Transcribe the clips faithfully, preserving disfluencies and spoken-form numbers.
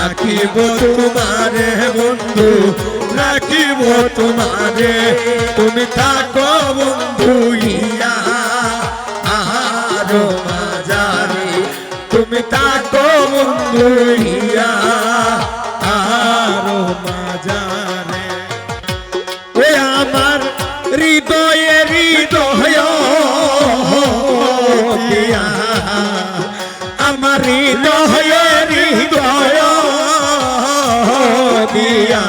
রাখিব তোমারে বন্ধু, রাখিব তোমারে, তুমি থাকো বন্ধু ইয়া আরো মাজারে, তুমি থাকো বন্ধু ইয়া আরো মাজারে। ওই আমার হৃদয়ে হৃদয় দিয়া, আমার হৃদয়ে হৃদয় দিয়া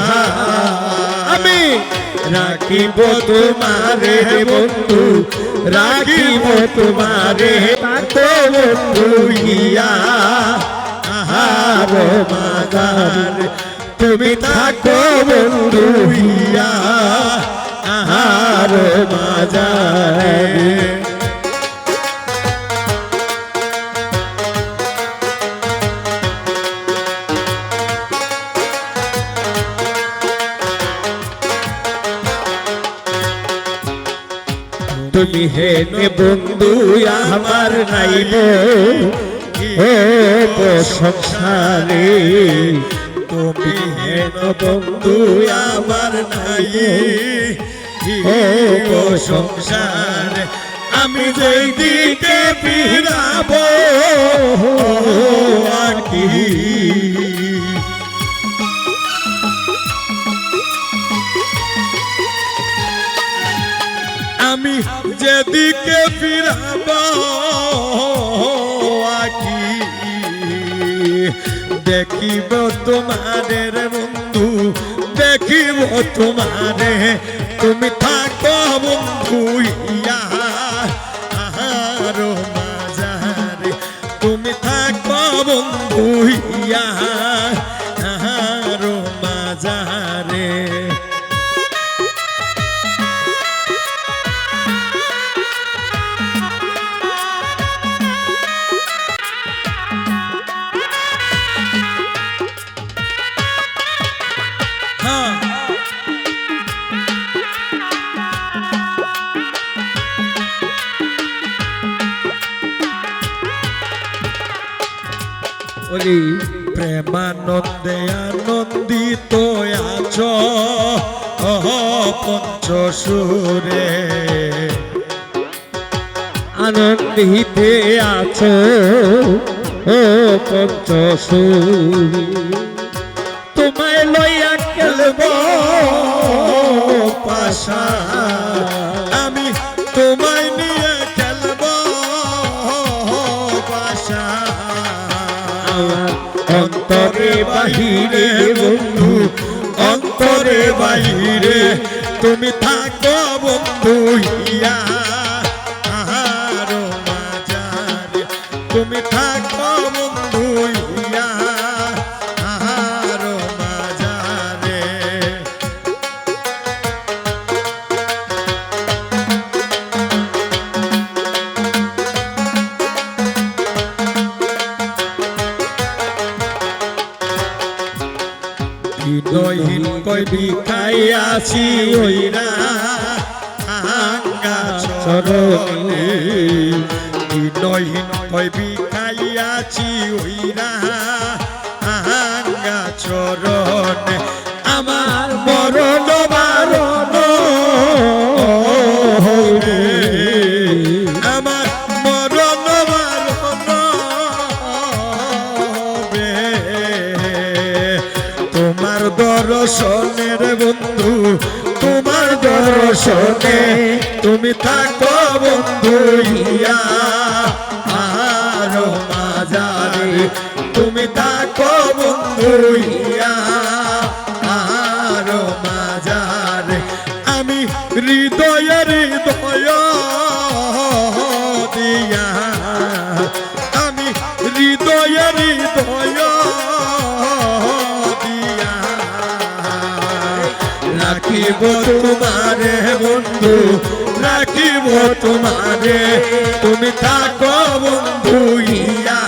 আমি রাখিব তোমারে বন্ধু, রাখিব তোমারে, থাকো বন্ধু ইয়া আরো মাজারে। তুমি থাকো বন্ধু ইয়া আরো মাজারে। তুমি হেনে বন্ধু আমার নাই গো, ও গো সংসারে। তুমি হেন বন্ধু আমার নাই, ও গো সংসারে। আমি যেই দিকে ফিরাব আঁখি, আমি যেদিকে ফিরাব আঁখি, দেখিব তোমারে রে বন্ধু, দেখিব তোমারে, তুমি থাকো বন্ধু ইয়া আরো মাজারে, তুমি থাকো বন্ধু ইয়া আরো মাজারে। হ্যাঁ। ওলি প্রেমানন্দে আনন্দিত আছো, ওহ পঞ্চসুরে। আনন্দিতে আছো, ও পঞ্চসুর। তোমায় লইয়া খেলব পাশা, আমি তোমায় নিয়ে খেলব পাশা। আমার অন্তরে বাহিরে বন্ধু, অন্তরে বাহিরে তুমি থাকো বন্ধু ইয়া আরো মাজারে, তুমি থাকো বন্ধু ইয়া আরো মাজারে। বিনয়হীন কই ভিখারি আছি অইরা আঙ্গা চরণে, বিনয়হীন কই ভিখারি আছি অইরা আঙ্গা চরণে। আমার মরণ বারণ হইবে, আমার মরণ বারণ হইবে। তোমার দর্শনে রে বন্ধু, তোমার দর্শনে তুমি থাকো বন্ধু ইয়া আরো মাজারে, তুমি থাকো বন্ধু ইয়া আরো মাজারে। আমি হৃদয়ে হৃদয় দিয়া, আমি হৃদয়ে হৃদয় দিয়া রাখিব তোমারে বন্ধু, রাখিব তোমারে, তুমি থাকো বন্ধু ইয়া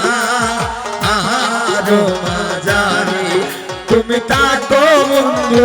আরো মাজারে, তুমি থাকো বন্ধু